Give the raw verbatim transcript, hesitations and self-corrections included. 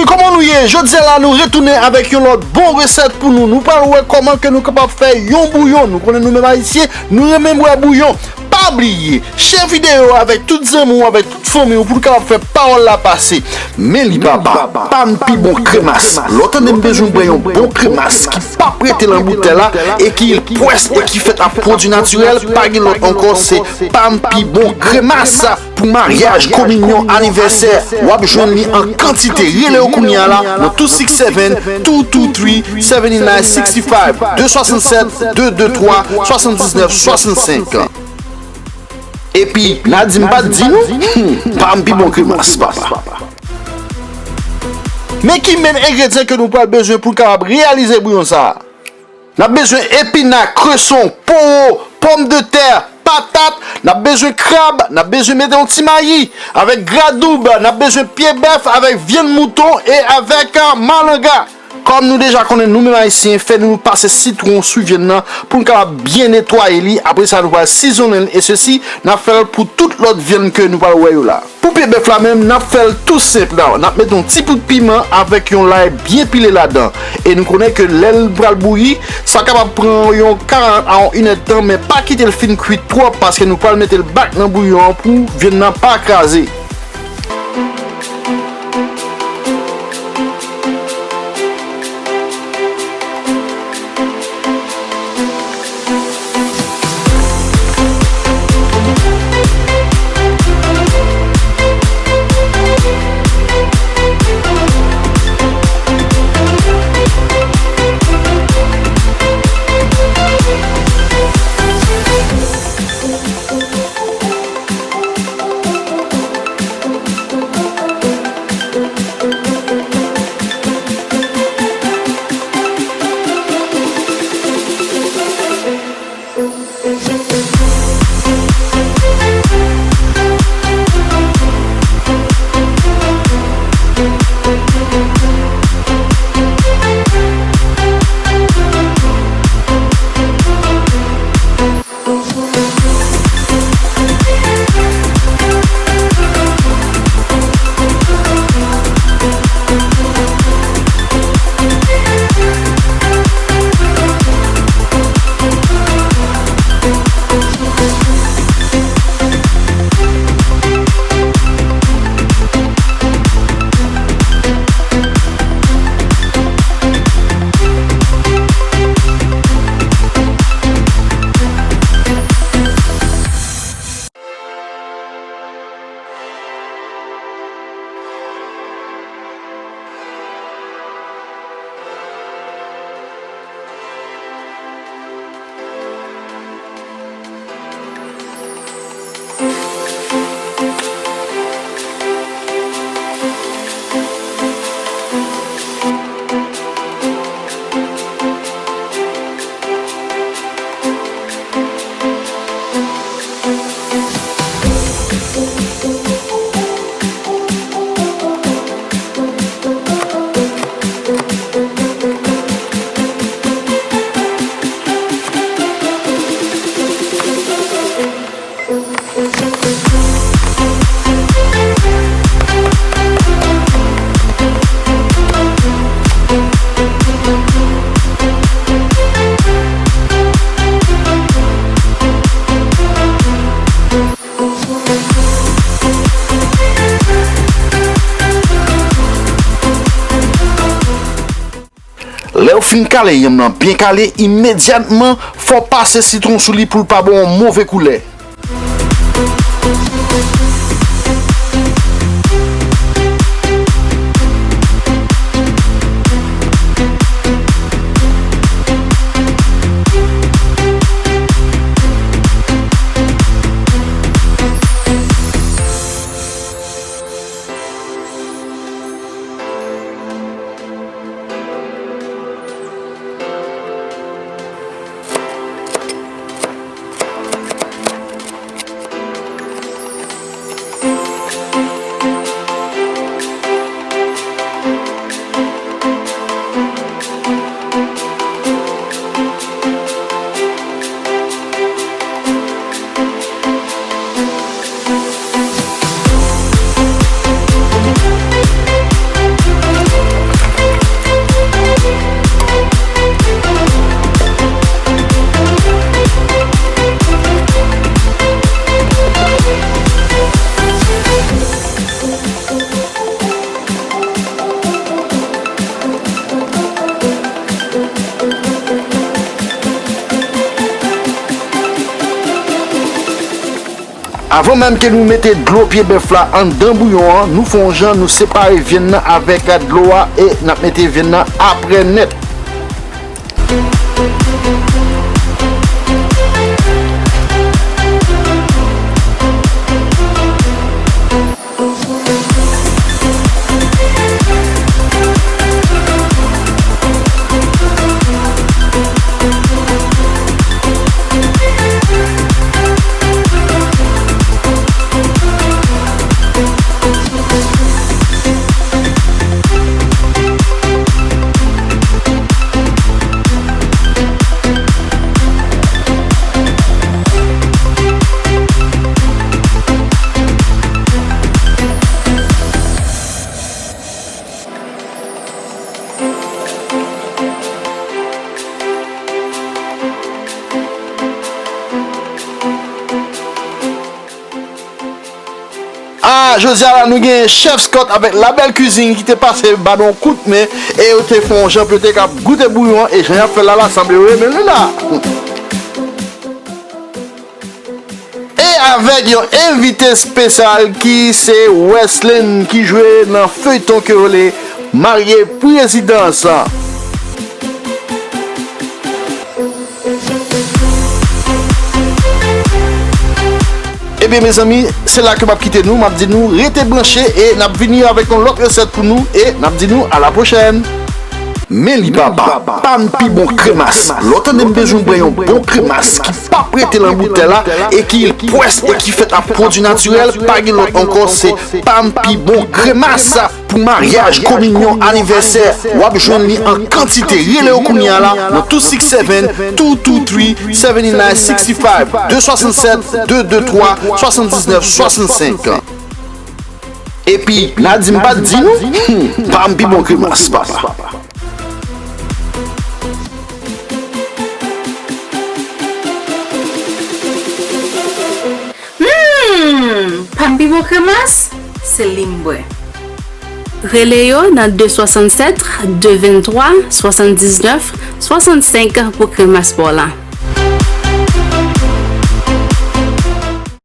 Kòman nou ye? Jodi a la, nou retounen avèk yon lòt bon resèt pou nou. Nou pral wè kòman ke nou kapab fè yon bouyon. Nou konnen nou menm Ayisyen, nou renmen bwè bouyon. Pa bliye, share videyo a avèk tout zanmi w, avèk tout fanmi w pou n kapab fè pawòl la pase. Men li papa, pa m pi bon kremas. Lè w tande m bezwen bwè yon bon kremas ki p ap rete nan boutèy la e ki pwès e ki fèt ak pwodui natirèl, pa gen lòt ankò, se pa m pi bon kremas. Pou maryaj, kominyon, anivèsè, w ap jwenn li an kantite. Rele yo kounye a la nan two six seven, two two three, seven nine six five, de swasannsèt, de de twa, swasanndiznèf swasannsenk. Epi, Nadim pa t di nou, hmm, pa m pi bon kremas, papa. Men ki menm engredyan ke nou pral bezwen pou n kapab reyalize bouyon sa a? N ap bezwen epina, kreson, powo, pòmdetè, patat, n ap bezwen krab, n ap bezwen mete yon ti mayi, avèk gradoub, n ap bezwen pye bèf avèk vyann mouton e avèk, ah, malanga. Kòm nou deja konnen, nou menm Ayisyen, fè nou pase sitwon sou vyann nan pou n kapab byen netwaye li. Apre sa, nou pral sizonnen l e sesi, n ap fè l pou tout lòt vyann ke nou pral wè yo la. Pou pye bèf la menm, n ap fè l tou senp la. N ap mete yon ti poud piman avèk yon lay byen pile ladan. E nou konnen ke lè l pral bouyi, sa kapab pran yon karant a yon inèdtan, men pa kite l fin kwit twòp, paske nou pral mete l bak nan bouyon an pou vyann nan pa kraze. Lè w fin kale yanm nan byen kale, imedyatman, fò w pase sitwon sou li pou l pa ba w yon move koulè. Avan menm ke nou mete dlo pye bèf la anndan bouyon an, nou fè yon jan, nou separe vyann nan avèk dlo a e n ap mete vyann nan apre nèt. Ah, jodi a la, nou gen Chef Scott avèk La Belle Cuisine ki te pase ba nou yon kout men e yo te fè yon jan pou yo te ka goute bouyon an e jan y ap fè l la, la sanble yo renmen l wi la. E avèk yon envite espesyal ki se Weslin ki jwe nan feyton ke yo rele Marye Prezidans. Ebyen, mezanmi, se la ke m ap kite nou. M ap di nou, rete branche e n ap vini avèk yon lòt resèt pou nou e n ap di nou, a la pwochèn. Men li papa, pa m pi bon kremas. Lè w tande m bezwen bwè yon bon kremas ki p ap rete nan boutèy la e ki pwès e ki fèt ak pwodui natirèl, pa gen lòt ankò, se pa m pi bon kremas. Pou maryaj, kominyon, anivèsè, w ap jwenn li an kantite. Rele yo kounye a la nan two six seven, two two three, seven nine six five, de swasannsèt, de de twa, swasanndiznèf, swasannsenk. Epi, Nadim pa t di nou, hmm, pa m pi bon kremas, papa. Hmm, pa m pi bon kremas, se li m bwè. Rele yo nan de swasannsèt, de venntwa, swasanndiznèf, swasannsenk pou kremas pa w la.